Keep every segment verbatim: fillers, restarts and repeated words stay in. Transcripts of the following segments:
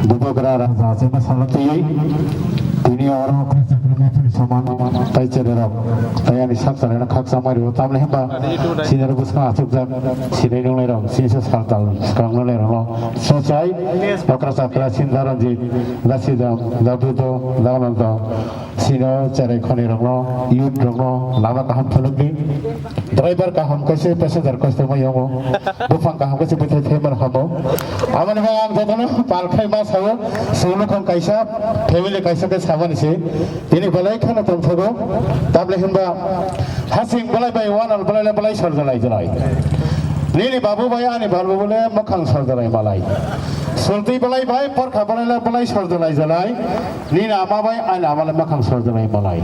Bubagra raja achukma salatiwi tini oro khoroksa khorokma phuri soman tai chererok tai ani sak chalaina khakchangma rio, tamni hwnba sinirok bwskang achukjak sinai nungnairok sinisa saltal swkang nungnairokno sochai okra chakra sinda ranjit da sidam da budo da ananto sino cherai khonirokno youth rokno lama kaham phunukdi. Driver kaham kaisa passenger kosto ma yongo. Buphang kaham kaisa bwthai thai man hamo. Amoni bai ang jotono pal khai ma sao, solo khong kaisa, family kaisa khe sabani se. Tini belai kheno tongthogo. Tabole hinba hasing belai bai wanal belai le belai sorjalai jalai. Nini babu bai ani babu bole mokhang sorjalai malai. Sulti belai bai porkha belai le belai sorjalai jalai. Nini ama bai ani ama le mokhang sorjalai malai.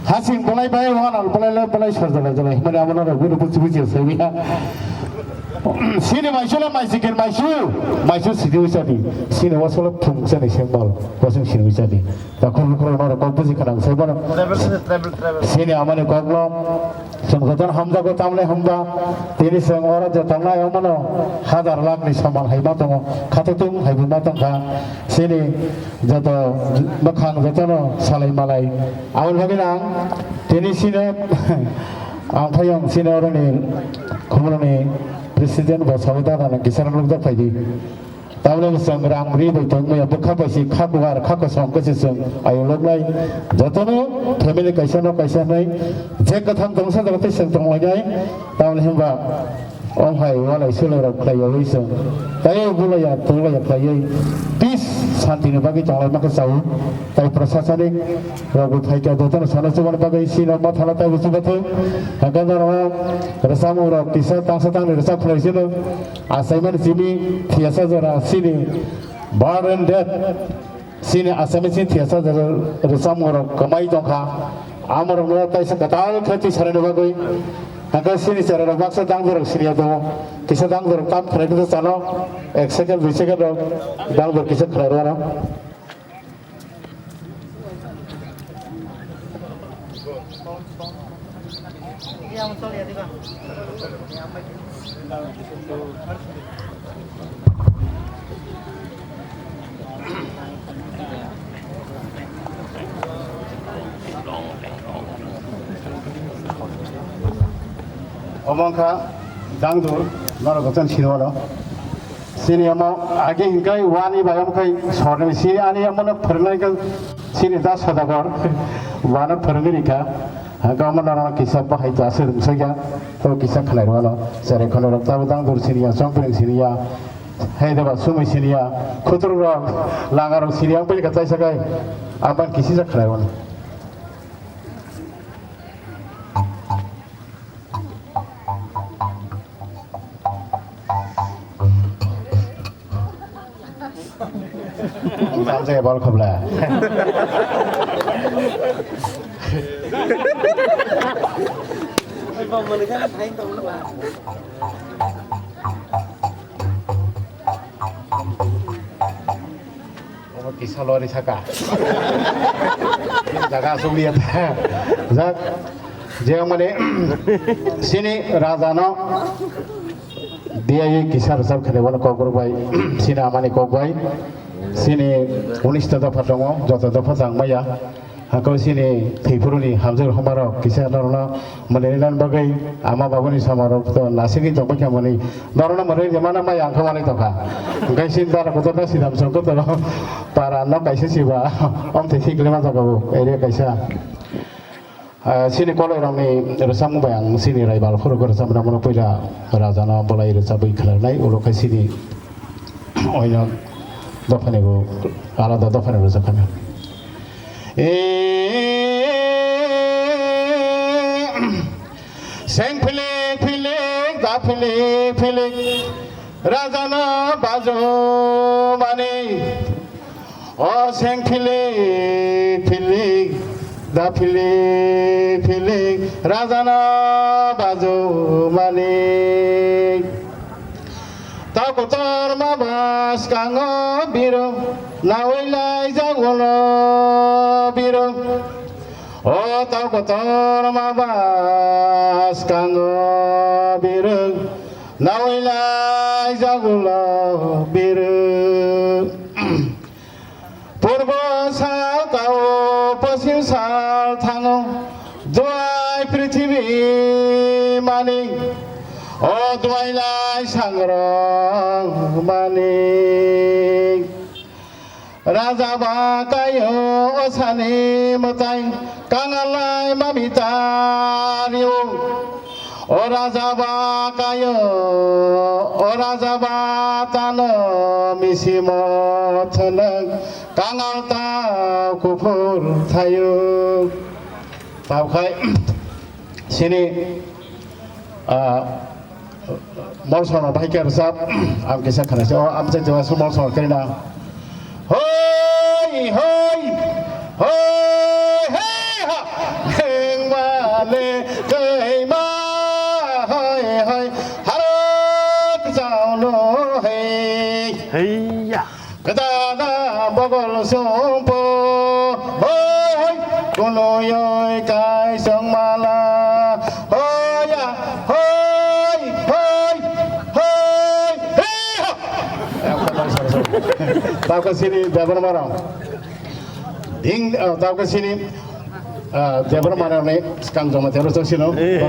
Hasing belai bai wanal belai le belai sorjalai jalai hwnmani amo norok bini buchi buchi sawi ha. Sini maisu le maisikin maisu, maisu sidi uisadi. Sini wasolo phung sani sengbal, wasung sini uisadi. Takhur lukhur norok kok buji khanang sai bono. Sini amani kokno chwng jotono hamjago tamle hamba. Tini chwng oro je tongnai omono hajar lakh ni soman hai ma tongo. Khatungthung hai bo ma tongkha. Sini joto bwkhang jotono salai malai. Aboni bagwi ang tini sino ang phai ang sino oroni khumuloni president bo sabo dada nang kisa nukjak phaidi. Tabole bo chwng rang ri bai tong maya bwkha bai si kha bugar kha kosong khe se chwng ayo lognai. Jotono family kaisa no kaisa hnai je kwthang tongsa jaga tei chwng tonglainai. Tabole hwnba Omo hai walai swlai rok khlai yawi chwng tei bulaiya tonglaia khlaiwi peace santi ni bagwi tonglai mankha chao. Tai prasasanik rok bo phaikha jotono sana chubani bagwi sino ma thala taibo chubathung. Hwnkhe norok rwchapmung rok kisa tangsa tangni rwchap khlai sino achaimani simi thiyasa jora sini birth and death. Sini Assamese ni thiyasa rwchapmung rok kwmai tongkha. Amorokno kaisa kwtal khe twi sanani bagwi. Hwnkhe sini chwrairok baksa dangdorok siniya tongo. Kisa dangdorok tam khwlai khe chano ek second, dui second rok dangdor kisa khwlai rwno. Omo wngkha dangdur, norok gochon sinimano. Sini omo age hinkai wani bai omo khai sorni sini ani omono phwrwngnai khe sini da Sodagar wano phwrwngwi rikha. Hwnkhe omo norokno kisa bahai to aswk rwngsakya, to kisa khlai rwano. Cherai khonirok tabuk dangdur siniya, chongpring siniya, hai deba sumui siniya, khuturrok, langarok siniya, wng pili kha chaisa khai, abani kisisa khlai rwano. Tamjai bol khobla. Omo kisa lori saka. Jaga asugli ya. Jak. Je mane sini raja no diya ye kisa resap khane wala kok bai sini amani kok bai sini unis ta dopha tongo, joto dopha tang maya. Hako sini thwipuruni hamjwk homarok kisa norokno mwnwi rwna bagwi ama babuni samarok to nasigwi tongbaikha mwnwi norokno mwnwi rwmana mai ang khamani tongkha. Hwnkhe sini dara kotor ta sidam songkhe toro para no kaisa siba omthai sikle ma jaga o area kaisa. Ah, sini koloi rokni rwchapmung bai ang sini raibal phuru rwchapmung puila rajano bolai rwchapwi khwlai nai ulo khai sini oino dophani bo alada dophani rwchapkha. Seng philik philik da philik philik rajana bajumani. O seng philik philik da philik philik rajana bajumani. Ta kotor ma bwskango biro nawi lai jagulo biro. O ta kotor ma bwskango biro nawi lai jagulo biro. Rok manik. Raja ba kayo osani mwtai kangalai mami tario. O raja ba kayo, o raja ba tano misimo thwnang kangal ta kuphur thayo. Tao khai sini, ah, Molsor no bai khe rwchap, ang kisa khana se, o, ang se jawa su molsor khe na. Hoi, hoi, hoi, hei, ha. Heng ma le, kei ma, hoi, hoi, harok jao no, hei. Hei ya. Kadada bogol songpo, hoi, hoi, kunuyoi kaisong mala, hoya, hoi, hoi, hoi, hei, ho. Tabka sini Debra Marang. Ding, oh, tabka sini. Ah, Debra Marang ni skang joma tero to sino. Eh.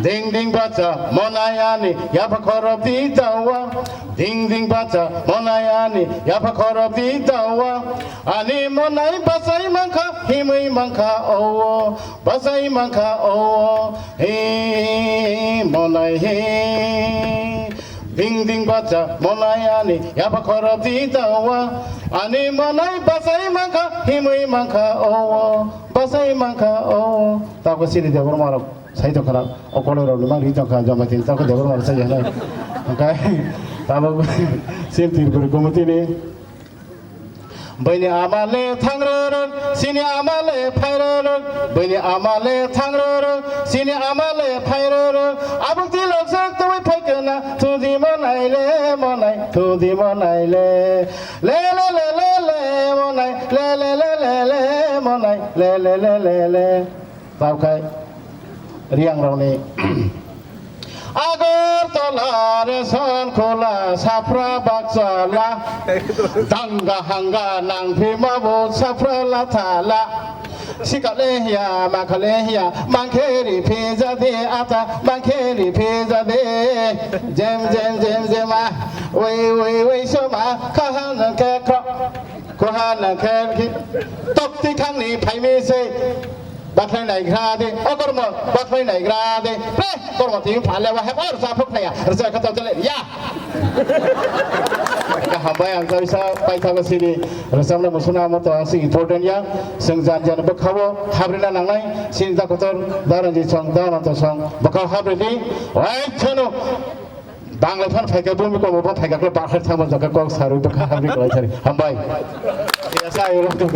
Ding ding bacha monayani yapa khorop di dawa. Ding ding bacha monayani yapa khorop di dawa. Ani monai basai mangkha himui mangkha owo. Basai mangkha owo. He monai he. Ding ding bacha monayani yapa khorop di dawa. Ani monai basai mangkha himui mangkha owo. Basai mangkha owo. Tabka sini Debra Marang sai tongkha na. Okoloi rok ni mang ri tongkha joma tin tabka Debra Marang sai ya na. Okai. Tabok sini Tripuri Gomoti ni. Bini ama le thang roro, sini ama le phai roro. Bini ama le thang roro, sini ama le phai roro. Abuk tilok sak tawai phai kana, thudi monai le monai, thudi monai le. Le le le le le monai, le le le le le monai, le le le le le. Tao khai Riang rokni Agartala, Reshonkhula, Safra, Bakchala, Danga, Hanga, Nangphima, bo Safra, Lathala. Sikale hiya, makale hiya, mangkheri phi jadi ata, mangkheri phi jadi. Jem, jem, jem, jem, ah. Wei, wei, wei, soma, kahan kekro, kuhan kekhi. Tokti khangni phaimi se. Bakhlai naigra de, o kormo, bakhlai naigra de, pre, kormo tini phale wa hep, o rwchap phuk naiya, rwchap khato chale, ya. Hambai ang kaisa paithago sini, rwchapna musuna amo to ang sing important ya, sing jan jan bwkhao habrina nangnai, sini da kotor, da ranji song, da ananto song, bwkhao habrini, wai chano. Bangla phan phaikha, bumi komo phan phaikha, khe bahar thangma jaka kok sarwi bwkha hamri kwlai sari. Hambai. Ya, sa, yo, lo, lo.